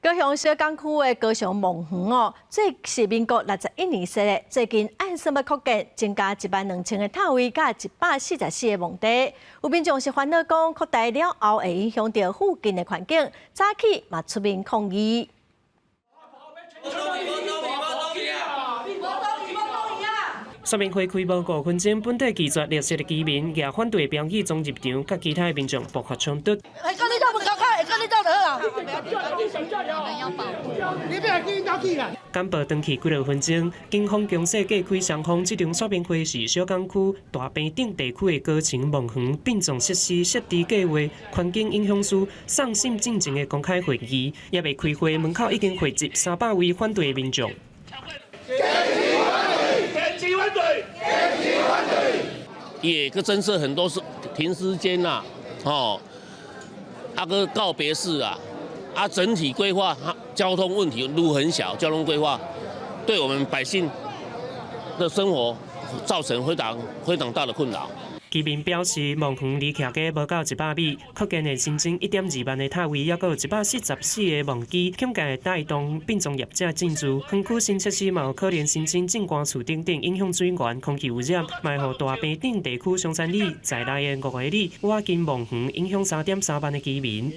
高雄小港區的高雄墓園哦，這是民國61年設的，最近按算欲擴建，增加1萬2千個塔位，佮144個墓地。有民眾是煩惱講，擴大了後會影響著附近的環境，早起嘛出面抗議。說明會開無5分鐘，本底拒絕綠色的居民，舉反對標語衝入場，佮其他的民眾爆發衝突。你簡報轉去幾落分鐘，警方強勢隔開雙方。這場說明會是小港區大坪頂地區的高層墓園殯葬設施設置計劃環境影響書送審進前的公開會議，猶未開會，門口已經匯集300位反對的民眾。堅持反對！堅持反對！堅持反對！也閣增設很多是停屍間啦，吼，啊閣告別式啊，啊整體規劃交通問題，路很小，交通規劃對我們百姓的生活造成非常非常大的困擾。居民表示，墓園離徛家無到100米，擴建會新增1.2萬个塔位，抑閣有144個墓基，恐驚會帶動殯葬業者進駐。園區新設施嘛有可能新增景觀樹等等，影響水源、空氣污染，嘛會予大坪頂地區松山里在內的5个里倚近墓園，影響3.3萬的居民。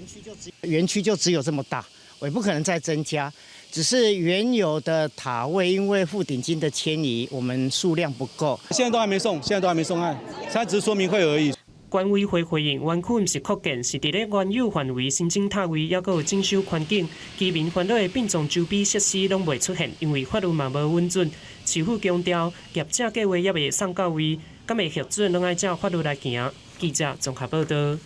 園區就只有這麼大，我也不可能再增加。只是原有的塔位，因為覆頂金的遷移，我們數量不夠。現在都還沒送，現在都還沒送案，現在只是說明會而已。管委會回應，園區毋是擴建，是佇咧原有範圍新增塔位，抑閣有整修環境。居民煩惱的殯葬周邊設施攏袂出現，因為法律嘛無允准。市府強調，業者計劃猶未送到位，敢會核准，攏愛照法律來行。記者綜合報導。